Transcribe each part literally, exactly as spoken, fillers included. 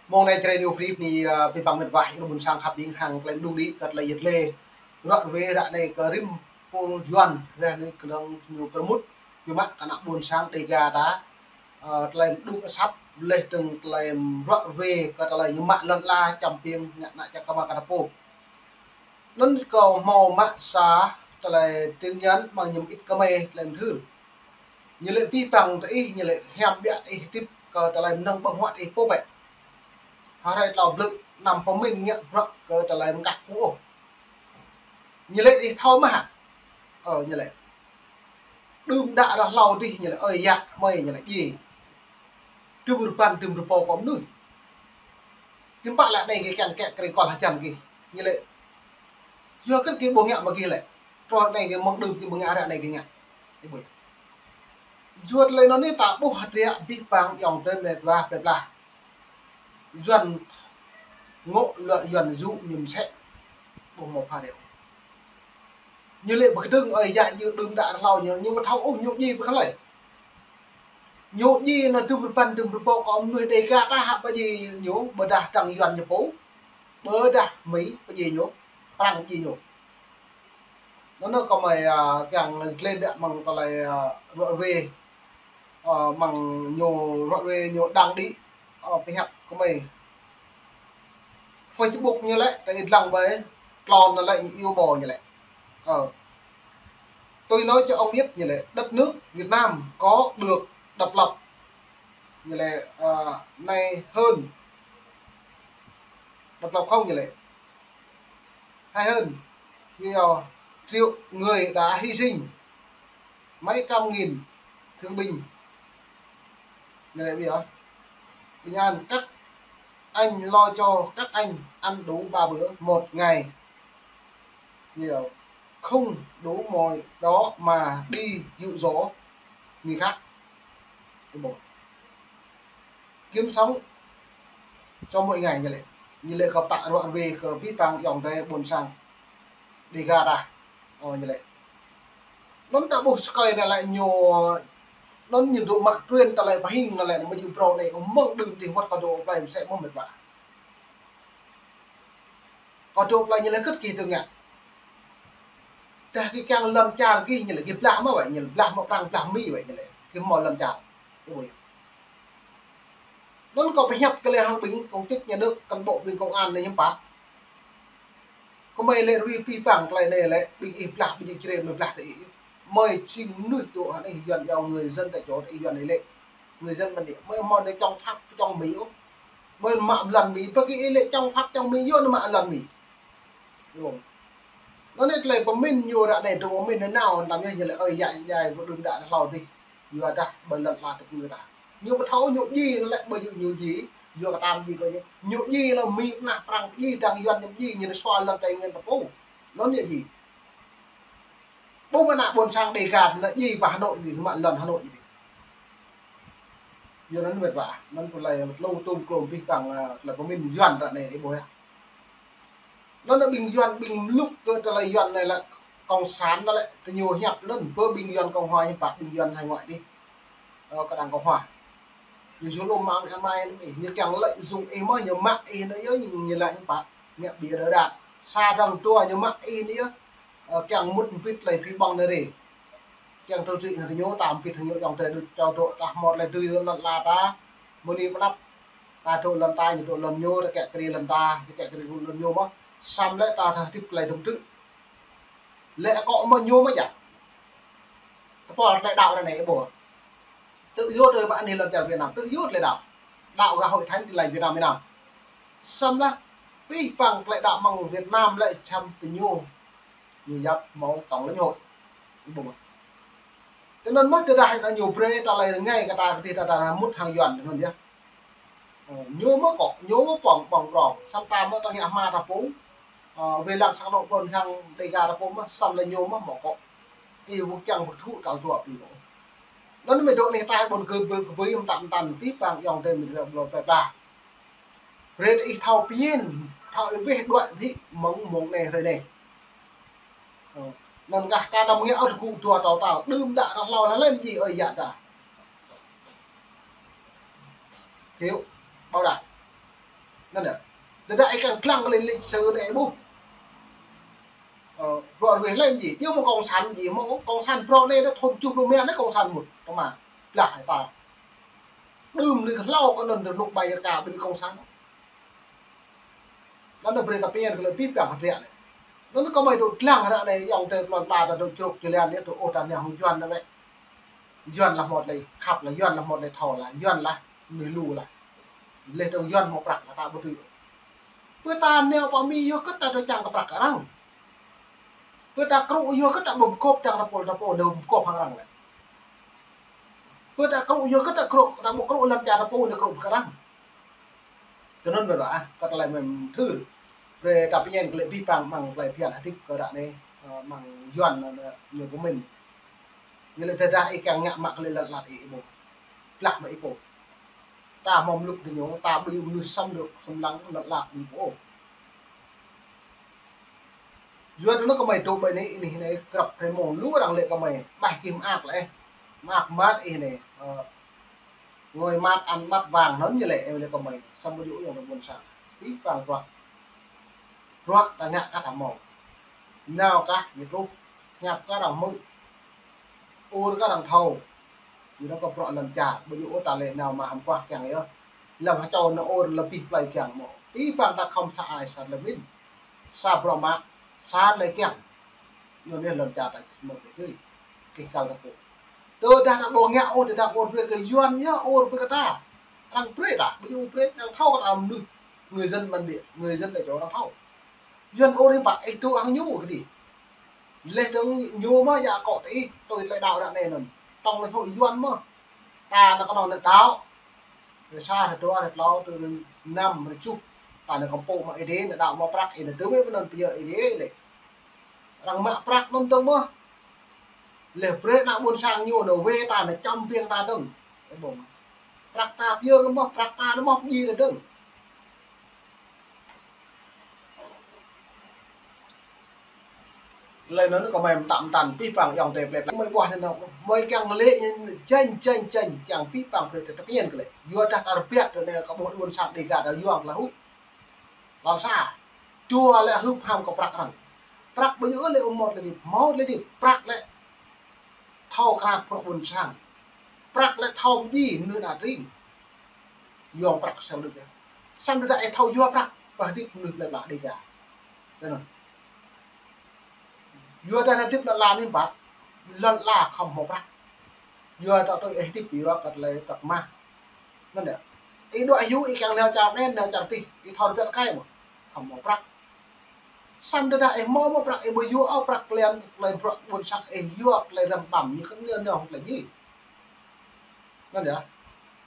Mông anai Jrai New Free bơni, ơ, abih bang mĕt wa ih ƀôn sang khăp ƀing hăng tơlơi mơđung đĭ kơ tơlơi yet lĕ. Ruă ruê ră anai kơ rĭm pul Yuan, ră anai kơ lăng ñu pơrmut, biă mă kơ ană ƀôn sang Dêga ta, ơ, tơlơi mơđung asăp, leh dơ̆ng tơlơi ruă ruê kơ tơlơi ñu mă lŏn ala čăm ƀing ngă ană čar kơmar kơ ta pô. Anŭn kâo hmâo mă sa tơlơi tin nhắn mơ̆ng ñu mơit kơ mơi tơlơi mơthưr. Ñu lĕ abih bang tơ ih, ñu lĕ hiam biă ih hơdip kơ tơlơi mơnơ̆ng ƀơ̆ng huă ih pô bĕ. Hơrai tlâo blư̆ anăm pơmĭn ngă bruă kơ tơlơi mơngkah pô ôh. Ñu lĕ ih thâo mơ̆ hă? Ơ, ñu lĕ. Đưm đă ră hlâo dih ñu lĕ, ơi yă mơi ñu lĕ djai. Dŭm rơbăn dŭm rơbâo kơ mơnuih. Hiư̆m pă lĕ anai gih kiăng kĕ kơring kol hơjăn gih. Ñu lĕ. Yua kơ gih ƀu ngă mă gih lĕ. Truh anai gih mơ̆ng đưm gih ƀu ngă ră anai gih ngă. Ih ƀuh. Yua tơlơi anŭn anai ta ƀuh hơdră abih bang ayŏng adơi mĕt wa plơi pla. Yuan ngŏ lŏn Yuan yŭ ñu mơsĕ. Ƀuh mơ̆ pha reo. Ñu lĕ pơkơdơ̆ng ơi yă ñu đưm đă ră hlâo ñu, ñu ƀu thâo ôh ñu djai pơ hlơi. Ñu djai anŭn dŭm rơbăn dŭm rơbâo kơ mơnuih Dêga ta hă pơdjai ñu, ƀôdah dăng Yuan ñu pô, ƀôdah Mi pơdjai ñu, Prăng pơdjai ñu. Anŭn anŭn kơ mơi, ơ, kiăng glĕ biă mơ̆ng tơlơi, ơ, ruă ruê, ơ, mơ̆ng ñu ruă ruê ñu đăng đĭ, ơ, pơhiăp kơ mơi. Facebook ñu lĕ, ta ih lăng ƀơi, klon ñu lĕ, ñu iâu ƀô̆ ñu lĕ. Ơ. Tôi nói cho ông biết ñu lĕ, đất nước Việt Nam có được độc lập ñu lĕ, ơ, nay hơn. Độc lập không ñu lĕ. Hay hơn, nhiều triệu người đã hy sinh, mấy trăm nghìn thương binh. Như vậy bây giờ, bình an các anh lo cho các anh ăn đủ ba bữa một ngày. Nhiều không đủ mọi đó mà đi dụ dỗ người khác. Cái bộ. Kiếm sống cho mỗi ngày ñu lĕ. Ñu lĕ kơ ta ruă ruê kơ abih bang ayŏng adơi ƀôn sang Dêga ta. Ơ, ñu lĕ. Anŭn ta ƀuh sơkơi anai lĕ ñu, anŭn ñu dŏ mă truyền tơlơi pơhing anai lĕ mơ̆ ñu phrâo anai, mơ̆ng đưm đih wơ̆t kơ dŏ plơi mơsĕ mơ̆ mĕt wa. Kơ dŏ plơi ñu lĕ kơ̆t gih tơngă. Dah gih kiăng lŏn čar gih ñu lĕ gih blah mơ̆ wơ̆t ñu lĕ blah mơ̆ Prăng blah Mi wơ̆t ñu lĕ. Gih hmâo lŏn čar. Ih ƀuh. Anŭn kâo pơhiăp kơ lĕ hăng ƀing công chức nhà nước, cán bộ ƀing công an anai hiư̆m pă. Kơ mơi lĕ rui abih bang tơlơi anai lĕ ƀing ih blah ƀing ih Jrai mơi blah tơ ih. Mơi jing mơnuih dŏ hăng ih Yuan yua người dân tại chỗ tơ ih Yuan ih lĕ. Người dân bản địa mơi hmâo anai chống Pháp chống Mỹ ôh. Mơi mă lŏn Mi, pơ gih ih lĕ chống Pháp chống Mỹ yua anŭn mă lŏn Mi. Ih ƀuh. Anŭn anai tơlơi pơmĭn ñu ră anai dŏ pơmĭn anai nao, anăm yơh ñu lĕ ơi yă yă ƀu đưm đă ră hlâo dih. Yua dah ƀơi lŏn ala tơpul ta. Ñu ƀu thâo ñu djai lĕ ƀơi ñu, ñu djai, yua kơ tam djai kơ ñu. Ñu djai lĕ Mi pơnah Prăng djai dăng Yuan ñu djai ñu sua lŏn Tây Nguyên ta pô. Anŭn ñu djai. Ƀu mơ̆ ană ƀôn sang Dêga anŭn djai pơ Hà Nội dih, mă lŏn Hà Nội dih. Yua anŭn mĕt wa, anŭn pơlai lŏn tơm klôm abih bang, ơ, tơlơi pơmĭn Yuan ră anai ih ƀuh yơh. Anŭn ƀing Yuan, ƀing mluk kơ tơlơi Yuan anai lĕ cộng sản anŭn lĕ, tơ ñu hiăp anŭn, bơ ƀing Yuan Cộng hòa hiăp pă ƀing Yuan hải ngoại dih. Ơ, kơ đảng Cộng hòa. Ñu jơlŏm mă amai anŭn ih, ñu kiăng lợi dụng ih mơ̆, ñu mă ih anŭn yơh, ñu, ñu lĕ hiăp pă, ngă bia đỡ đạn. Sa dăng dua ñu mă ih anŭn yơh, ơ, kiăng mŭt mbĭt tơlơi phi ƀơ̆ng anai rê. Kiăng trâo trĭ hăng tơ ñu, ta mbĭt hăng ñu ayŏng adơi đôč čô dŏ, ta hmâo tơlơi dưi lŏn ala ta, mơ̆ng anai pơ anăp, ta dŏ lŏn ta, ñu dŏ lŏn ñu, ta kiăng kơri lŏn ta, ta kiăng kơri lŏn ñu mơ̆, samơ̆ lĕ ta thâo hơdip tơlơi dŏm tŭ. Lĕ akŏ mơ̆ ñu mơ̆ yơh. Tơpul tơlơi đaŏ ră anai ih ƀuh. Tự do tơlơi mă anai lŏn čar Việt Nam, tự do tơlơi đaŏ. Đaŏ gah Hội Thánh Tin Lành Việt Nam, Việt Nam. Samơ̆ lĕ abih bang tơlơi đaŏ mơ̆ng Việt Nam lĕ čăm tơ ñu. Ñu yap hmâo tổng lãnh hội. Ih ƀuh mơ̆. Tơ anŭn mơ̆ tơdah ñu brơi tơlơi rơngai kơ ta kơdih ta, ta mŭt hăng Yuan tơ anŭn yơh. Ơ, ñu mơ̆ akŏ, ñu mơ̆ pŏng, pŏng prong. Samơ̆ ta mơ̆ ta ngă hma ta pô. Ơ, wai lăng sang anŏ ƀôn sang Dêga ta pô mơ̆, samơ̆ lĕ ñu mơ̆ mơ̆ akŏ. Ih ƀu kiăng pơtŭ tal dua pli mơ̆. Anŭn mơi dŏ anai ta ƀôn kơ ƀôn kơ ƀơi mơtam mơtam abih bang ayŏng adơi mơi ră ƀlŏr pơpă. Brơi ih thâo pơmĭn, thâo ih weh đuaĭ ƀĭ mơ̆ng mông anai hrơi anai. Ơ, anŭn kah ta anăm ngă ôh tơgŭ dua tâo tâo, đưm đă ră hlâo lĕ lem djai ơi yă ta. Hiểu, bảo đảm. Anŭn yơh. Tơdah ih kiăng lăng kơ lĕ lịch sử anai ƀuh. Ơ, bruă ruai lĕ jing, jing mơ̆ng cộng sản jing, mơ̆ng cộng sản bruă anai dah thun tơjuh pluh rơma anai cộng sản mŭt, tơma. Blah ih ta. Đưm anai hlâo kơ anŭn rơnŭk ƀai rơka ƀing cộng sản. Anŭn brơi ta pơñen kơ lĕ abih bang hơdră anai. Anŭn kơmơi dŏ lăng ră anai, ayŏng adơi plon pla ta dŏ čruk jơlan anai dŏ ôh ta nao hăng Yuan anai wĕ. Yuan lah mơ̆t lĕ khăp lah, Yuan lah mơ̆t lĕ thâo lah, Yuan lah mơnuih lu lah. Lĕ dŏ Yuan hmâo prăk lah ta ƀu dưi. Pơ ta nao pơ Mi yua kơ ta dŏ čang kơ prăk arăng. Pơ ta krŭ yua kơ ta ƀu pơkŏp čang ta pô, ta pô dŏ pơkŏp hăng arăng lĕ. Pơ ta krŭ yua kơ ta krŭ, ta ƀu krŭ lŏn čar ta pô dŏ krŭ kơ arăng. Tui anŭn mơ̆n ƀă ah, kơ tơlơi mơ̆n thâo. Brơi ta pơñen kơ lĕ abih bang mơ̆ng tơlơi phiăn hơdip kơ ră anai, ơ, mơ̆ng Yuan anŭn, ñu pơmĭn. Ñu lĕ tơdah ih kiăng ngă mă kơ lĕ lŏn ala ih ƀuh. Blah mă ih pô. Ta hmâo mlŭk tơ ñu, ta ƀu djơ̆ mơnuih sŏm dŏ sŏm lăng lŏn ala ƀu djơ̆ pô. Yua anŭn kơmơi dŏ ƀơi anai, anih anai, grăp hrơi mông lu arăng lĕ kơmơi, ƀah gih mơak lĕ, mơak mơ̆t ih anai, ơ, ngui mơ̆t ăn mơ̆t wang anŭn ñu lĕ, ih lĕ kơmơi, sŏm ƀu djơ̆ ayŏng adơi ƀôn sang. Abih bang bruă. Bruă ta ngă kah ta hmâo. Nao kah ñu truh, hiăp kah arăng hmư̆. Ur kah arăng thâo. Ñu dŏ kơ bruă lŏn čar, ƀu djơ̆ ôh ta lĕ nao mă hăm kuah kiăng yơh. Lăm hơčâo nao ur lơbih plơi kiăng mơ̆. Abih bang ta khŏm sa ai sa tơlơi pơmĭn. Sa bruă mă, sa tơlơi kiăng. Ñu anai lŏn čar ta či mơ̆ tơdơi. Kih kal ta pô. Tơdah ta ƀu ngă ôh, tơdah ur brơi kơ Yuan yơh, ur brơi kơ ta. Arăng brơi ta, ƀu djơ̆ ur brơi, arăng thâo kơ ta mơnuih. Người dân bản địa, người dân tại chỗ arăng thâo. Yuan ur hiư̆m pă, ih dŏ hăng ñu kơđi. Leh dơ̆ng ñu mơ̆ djă akŏ tơ ih, tui tơlơi đaŏ ră anai anŭn. Tŏng leh hŏ Yuan mơ̆. Ta nao kơnơ̆ng nao đaŏ. Hrơi sa, hrơi dua, hrơi tlâo, hrơi năm, hrơi tơjuh. Ta nao kơmpŏk mă Ơi Adai, nao đaŏ mă prăk, ih nao dơ̆ng mơ̆ pơnăn pơyơr Ơi Adai lĕ. Arăng mă prăk anŭn dơ̆ng mơ̆. Leh brơi ană ƀôn sang ñu nao wai ta, nao čăm ƀing ta dơ̆ng. Ơ ƀơ̆ng. Prăk ta pơyơr mơ̆, prăk ta nao mơ̆ pơjing ta dơ̆ng. Lĕ anŭn kơmơi mơtam mơtam abih bang ayŏng adơi plei pla. Kơmơi ƀuh anŭn, kơmơi kiăng lĕ ñu janh, janh, janh, kiăng abih bang plei ta pơñen kơ lĕ. Yua dah ta rơbat tơ anai kơ ƀuh ƀôn sang Dega ta yua kơ lă huĭ. Lăl sa. Dua lĕ hưp ham kơ prăk arăng. Prăk ƀu djơ̆ lĕ ƀu hmâo tơlơi hơdip, hmâo tơlơi hơdip, prăk lĕ thâo krăp bruă ƀôn sang. Prăk lĕ thâo pơjing mơnuih ană tring. Yua prăk sel đôč yơh. Samơ̆ tơdah ih thâo yua prăk, pơhơdip mơnuih plei pla Dega. Tui anŭn. Yua dah hơdip lŏn ala anai ƀă, lŏn ala khŏm hmâo prăk. Yua ta tui ih hơdip yua kơ tơlơi prăk mah. Anŭn yơh. Ih dŏ hyu ih kiăng nao čar anai, nao čar adih, ih thâo rơbat tơkai mơ̆, khŏm hmâo prăk. Samơ̆ tơdah ih hmâo mơ̆ prăk, ih ƀu yua ôh prăk kơ lŏn, tơlơi bruă ƀôn sang ih yua tơlơi răm ƀăm, ñu kơ nao nao hăng tơlơi djai. Anŭn yơh.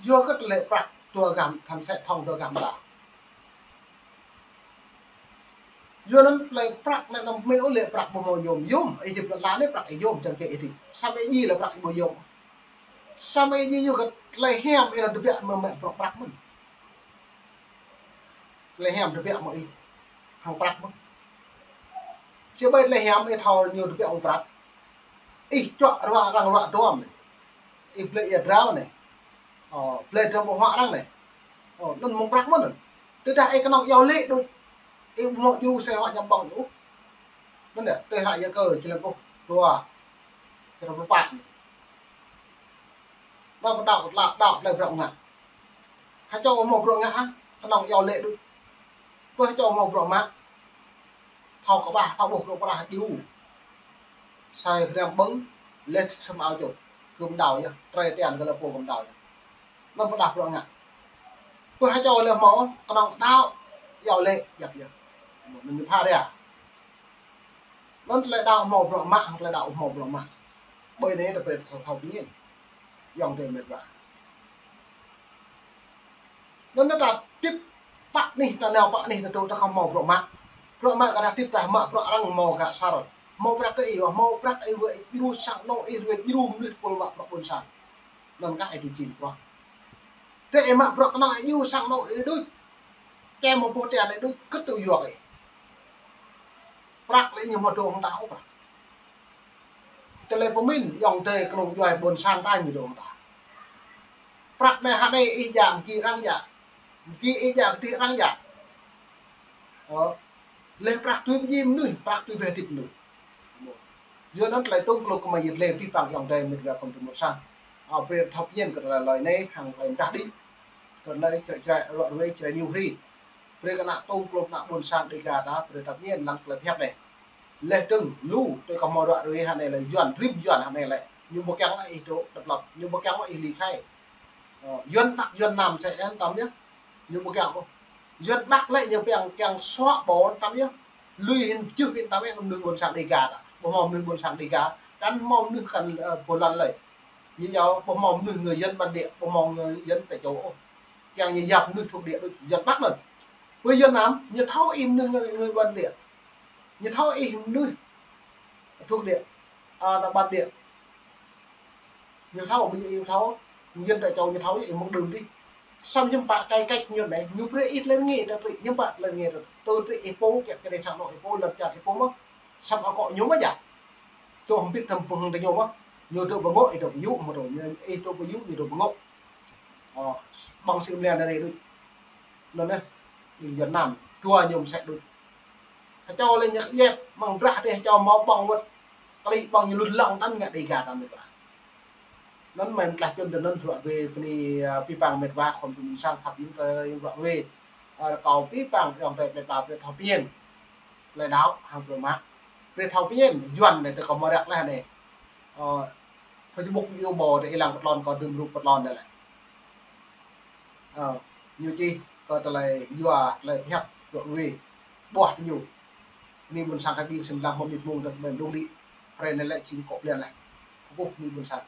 Yua kơ tơlơi prăk dua gam, thăn sĕ thŏng dua gam ta. Yua anŭn tơlơi prăk anai anăm pơmĭn ôh lĕ prăk ƀu hmâo yôm, yôm, ih hơdip lŏn ala anai prăk ih yôm, čang kơ ih hơdip. Samơ̆ ih djai lĕ prăk ih ƀu yôm. Samơ̆ ih djai yua kơ tơlơi hiam ih lŏn tơbiă mơ̆ mă bruă prăk mơ̆n. Tơlơi hiam tơbiă mơ̆ ih hăng prăk mơ̆n. Či ƀai tơlơi hiam ih thâo ñu tơbiă hăng prăk. Ih čuă ruă arăng ruă duăm anai. Ih blơi ia drao anai. Ơ, blơi drao ƀu huă arăng anai. Ơ, anŭn mơ̆ng prăk mơ̆n anŭn. Tơdah ih kơnơ̆ng iâu laĭ đôč. Ih ƀu hmâo djru sai huă ñăm ƀơ̆ng djru. Anŭn yơh, tui hră Yakơ črăn pluh dua, črăn pluh pă anai. Anŭn pơđaŏ tơlơi, đaŏ tơlơi bruă ngă. Hơčâo hmâo bruă ngă ah, kơnơ̆ng iâu laĭ đôč. Pơ hơčâo hmâo bruă mă. Thâo kơƀah, thâo ƀuh kơ prah djru. Sai hrăm ƀơ̆ng, leh sơm ao čô. Gơ̆m đaŏ yơh, trơi tian kơ lĕ pô gơ̆m đaŏ yơh. Anŭn pơđah bruă ngă. Pơ hơčâo lĕ hmâo, kơnơ̆ng đaŏ, iâu laĭ, djăp yơh. Anŭn ñu pha ria. Anŭn tơlơi đaŏ hmâo bruă mă, tơlơi đaŏ hmâo bruă mă. Ƀơi anai ta brơi thâo thâo pơñen. Ayŏng adơi met wa. Anŭn ta hơdip pă anih, ta nao pă anih ta dŏ ta khŏm hmâo bruă mă. Bruă mă kơ ta hơdip ta mă bruă arăng hmâo gah asar. Hmâo prăk kơ ih, hmâo prăk ih wơ̆t djru sang anŏ ih, wơ̆t djru mơnuih tơpul mă bruă ƀôn sang. Anŭn kah ih tui jing bruă. Tơ ih mă bruă kơnơ̆ng ih djru sang anŏ ih đôč. Čem mă pô tian ih đôč, kơtư̆ yua kơ ih. Prăk lĕ ñu hmâo dŏ hăng ta ôh prăk. Tơlơi pơmĭn ayŏng adơi kơnung djuai ƀôn sang ta ñu dŏ hăng ta. Prăk anai hă anai ih djă mơ̆ng ki arăng djă. Mơ̆ng ki ih djă kơdih arăng djă. Ơ, lĕ prăk tui pơjing mơnuih, prăk tui pơhơdip mơnuih. Yua anŭn tơlơi tông klô kơmơi yơh lĕ pih păng yŏng dai mĕt wa khŏm tơmŭt sang. Ơ, brơi thâo pơñen kơ tơlơi anai hăng tơlơi mơdah đĭ. Kơ tơlơi čơrai čơrai ruă ruai čơrai niu hri. Brơi kơ ană tông klô ană ƀôn sang Dega ta, brơi thâo pơñen lăng tơlơi pơhiăp anai. Lĕ tơ̆ng lu, tui kơ hmâo ruă ruai hă anai lĕ, Yuan, rĭm Yuan hă anai lĕ. Ñu ƀu kiăng ih dŏ độc lập, ñu ƀu kiăng ih ly khai. Ơ, Yuan Bắc, Yuan Nam sĕ en tăm yơh. Ñu ƀu kiăng ôh. Yuan Bắc lĕ ñu kiăng, kiăng xóa bỏ tăm yơh. Lui hin čưh hin tăm yơh mơnuih ƀôn sang Dega ta. Ƀu hmâo mơnuih ƀôn sang Dega. Kăn hmâo mơnuih kăn, ơ, pô lăn lơi. Ñu yua ƀu hmâo mơnuih người dân bản địa, ƀu hmâo người dân tại chỗ ôh. Kiăng ñu yap mơnuih thuộc địa đôč Yuan Bắc anŭn. Pơ Yuan Nam, ñu thâo ih mơnuih người, người bản địa. Ñu thâo ih mơnuih thuộc địa, à, là bản địa. Ñu thâo, ƀu djơ̆ ih thâo, ñu dân tại chỗ ñu thâo ih mơ̆ng đưm adih. Samơ̆ hiư̆m pă cải cách ñu anai, ñu brơi ih tơlơi ngă tơ tui, hiư̆m pă tơlơi ngă tơ tui, tui ih pô, kiăng kơ anai sang anŏ ih pô, lăm čar ih pô mơ̆n. Samơ̆ akŏ ñu mơ̆n yơh. Čô hơbĭt năm pơhăng tơ ñu mơ̆n. Ñu dŏ bơngŏ, ih dŏ bơyŭ, mơ̆ dŏ, ñu, ih dŏ bơyŭ, ñu dŏ bơngŏ. Ơ, ƀơ̆ng sĭ mơ̆n anai đôč. Anŭn yơh, ƀing Yuan Nam, dua ñu mơsĕ đôč. Kơ čô lĕ ñu kơjĕp, mơ̆ng drah dih čô hmâo ƀơ̆ng wơ̆t. Kơlĭ ƀơ̆ng ñu lŭt lăng tăm ngă Dega ta mĕt wa. Anŭn mơ̆n tlaih čun tơ anŭn ruă ruai bơni, ơ, pih păng mĕt wa khŏm tơmŭt sang khăp yŭng tơ ruă ruai. Ơ, kâo pih păng yŏng tơ mĕt wa brơi thâo pơñen. Tơlơi đaŏ hăng tơlơi mă. Brơi thâo pơñen, Yuan anai tơ kâo mă ră leh anai. Ơ, Facebook ñu ƀu tơ ih lăng pơtlon kâo đưm rup pơtlon anai lĕ. Ơ, ñu čih kơ tơlơi yua, tơlơi pơhiăp, ruă ruai. Ƀuah tơ ñu. Bơni ƀôn sang kơ ƀing sĭm lăng hmâo mĭt mông tơ ƀing đung đĭ. Hrơi anai lĕ čing kŏ blan leh. Kơkuh bơni ƀôn sang.